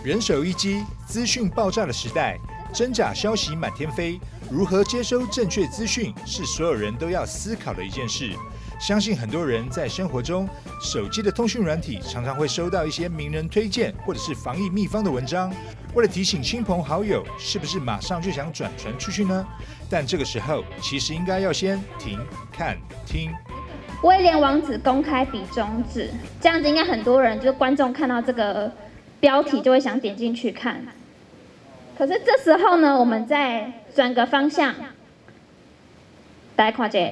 人手一機，資訊爆炸的時代，真假消息滿天飛，如何接收正確資訊是所有人都要思考的一件事。相信很多人在生活中，手機的通訊軟體常常會收到一些名人推薦或者是防疫秘方的文章。為了提醒親朋好友，是不是馬上就想轉傳出去呢？但這個時候，其實應該要先停、看、聽。威廉王子公開比中指，這樣子應該很多人就是觀眾看到這個標題就會想點進去看。可是這時候呢，我們再轉個方向，大家看這個，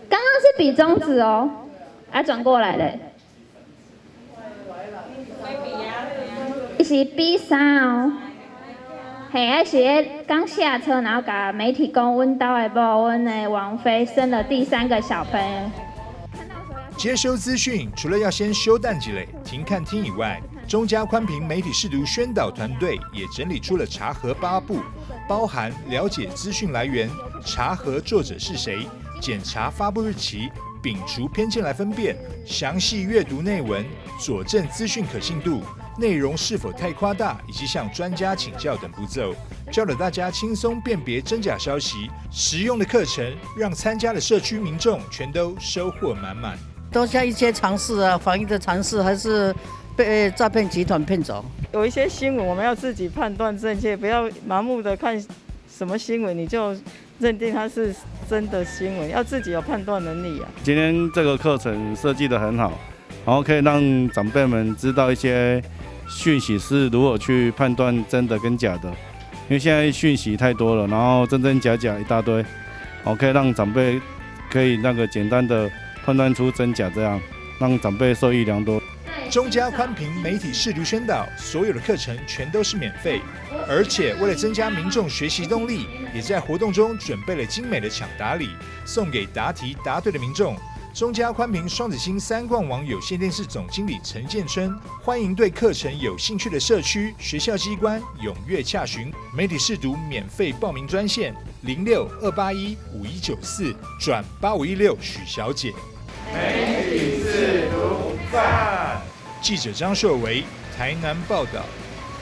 剛剛是比中指哦，啊轉過來嘞，是比啥哦？嘿，啊是剛下車，然後共媒體講，阮兜的某，阮的王妃生了第三個小朋友。接收資訊，除了要先修蛋積累、停看聽以外，中嘉寬頻媒體識讀宣導團隊也整理出了查核八步，包含了解資訊來源、查核作者是誰、檢查發布日期、摒除偏見來分辨、詳細閱讀內文、佐證資訊可信度、內容是否太誇大，以及向專家請教等步驟，教導大家輕鬆辨別真假消息。實用的課程讓參加的社區民眾全都收穫滿滿。多加一些常識啊，防疫的常識，還是被詐騙集團騙走。有一些新聞，我們要自己判斷正確，不要盲目的看什麼新聞你就認定它是真的新聞，要自己有判斷能力啊。今天這個課程設計得很好，然後可以讓長輩們知道一些訊息是如何去判斷真的跟假的，因為現在訊息太多了，然後真真假假一大堆，我可以讓長輩可以那個簡單的判斷出真假，這樣讓長輩受益良多。中嘉寬頻媒體識讀宣導，所有的課程全都是免費，而且為了增加民眾學習動力，也在活動中準備了精美的搶答禮，送給答題答對的民眾。中嘉寬頻雙子星三冠網有線電視總經理陳建春歡迎對課程有興趣的社區、學校機關踴躍洽詢媒體識讀免費報名專線06-281-5194轉8516許小姐。媒體識讀讚。記者張碩維台南報道。